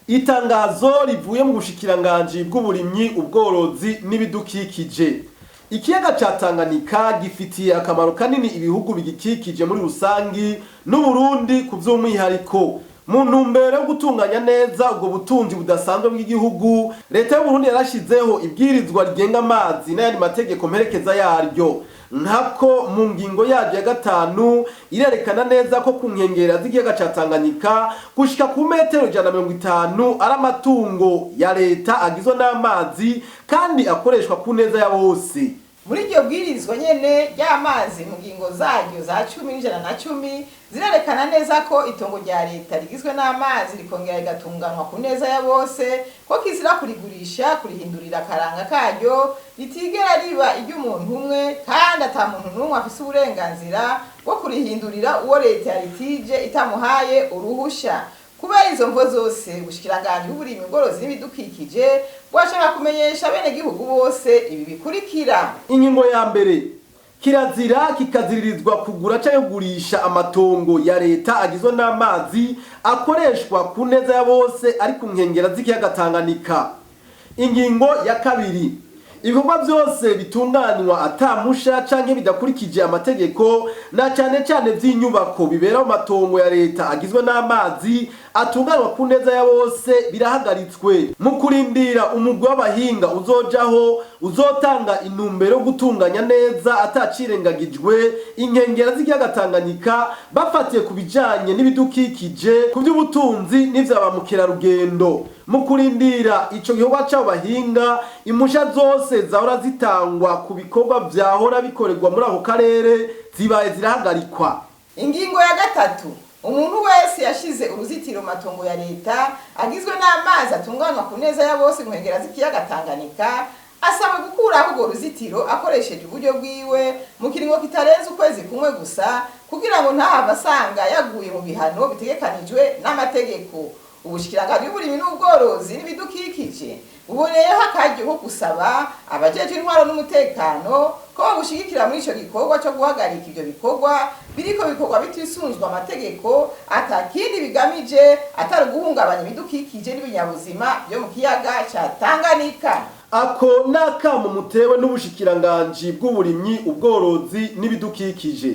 Itangazo rivuye mu bushikiranganji bw'uburimyi, ubworozi n'ibidukikije. Ikiyaga ca Tanganyika gifitiye akamaro kanini ibihugu bigikikije muri rusangi n'Uburundi ku vy'umwihariko. Mu ntumbero yo gutunganya neza ubwo butunzi budasanzwe bw'igihugu, leta y'Uburundi yarashizeho ibwirizwa rigenga amazi n'ayandi mategeko mperekeza yaryo. Nkako mu ngingo yaryo ya gatanu irerekana neza ko ku nkengera z'ikiyaga ca Tanganyika gushika ku metero 150 ari amatungo ya leta agizwe n'amazi kandi akoreshwa ku neza ya bose. Muri iryo bwirizwa nyene ry'amazi, mu ngingo zaryo za 10 n'110 zirerekana neza ko itongo rya leta rigizwe n'amazi rikongera rigatunganwa ku neza ya bose, ko kizira kurigurisha, kurihindurira akaranga karyo, ritigera riba iry'umuntu umwe, kandi ata muntu n'umwe afise uburenganzira bwo kurihindurira uwo leta yaritije itamuhaye uruhusha. Kubera izo mvo zose, ubushikiranganji bw'uburimyi, ubworozi n'ibidukikije bwashaka kumenyesha abenegihugu bose ibi bikurikira. Ingingo ya mbere: kirazira kikaziririzwa kugura canke kugurisha amatongo ya leta agizwe n'amazi akoreshwa ku neza ya bose ari ku nkengera z'ikiyaga Tanganyika. Ingingo ya kabiri: ibikorwa byose bitunganywa atamusha canke bidakurikije amategeko, na cane cane vy'inyubako, bibera mu matongo ya leta agizwe n'amazi atunganywa ku neza ya bose birahagaritswe mu kurindira umugwi w'abahinga uzojaho uzotanga intumbero yo gutunganya neza atacirengagijwe inkengera z'ikiyaga Tanganyika, bafatiye ku bijanye n'ibidukikije, ku by'ubutunzi n'ivya ba mukerarugendo. Mu kurindira ico gikorwa c'abo bahinga, impusha zose zahora zitangwa ku bikorwa vyahora bikorerwa muri ako karere zibaye zirahagarikwa. Ingingo ya gatatu: umuntu wese yashize uruzitiro mu matongo ya leta agizwe n'amazi atunganywa ku neza ya bose mu nkengera z'ikiyaga Tanganyika asabwe gukuraho urwo ruzitiro akoresheje uburyo bwiwe mu kiringo kitarenze ukwezi kumwe gusa, kugira ngo ntahave asanga yaguye mu bihano bitegekanijwe n'amategeko. Ubushikiranganji bw'uburimyi n'ubworozi n'ibidukikije buboneyeho akaryo ko gusaba abajejwe intwaro n'umutekano ko babushigikira muri ico gikorwa co guhagarika ivyo bikorwa biriko bikorwa bitisunzwe amategeko, atakindi bigamije atari uguhungabanya ibidukikije n'ibinyabuzima vyo mu kiyaga ca Tanganyika. Ako ni akamo mutewe n'ubushikiranganji bw'uburimyi, ubworozi n'ibidukikije.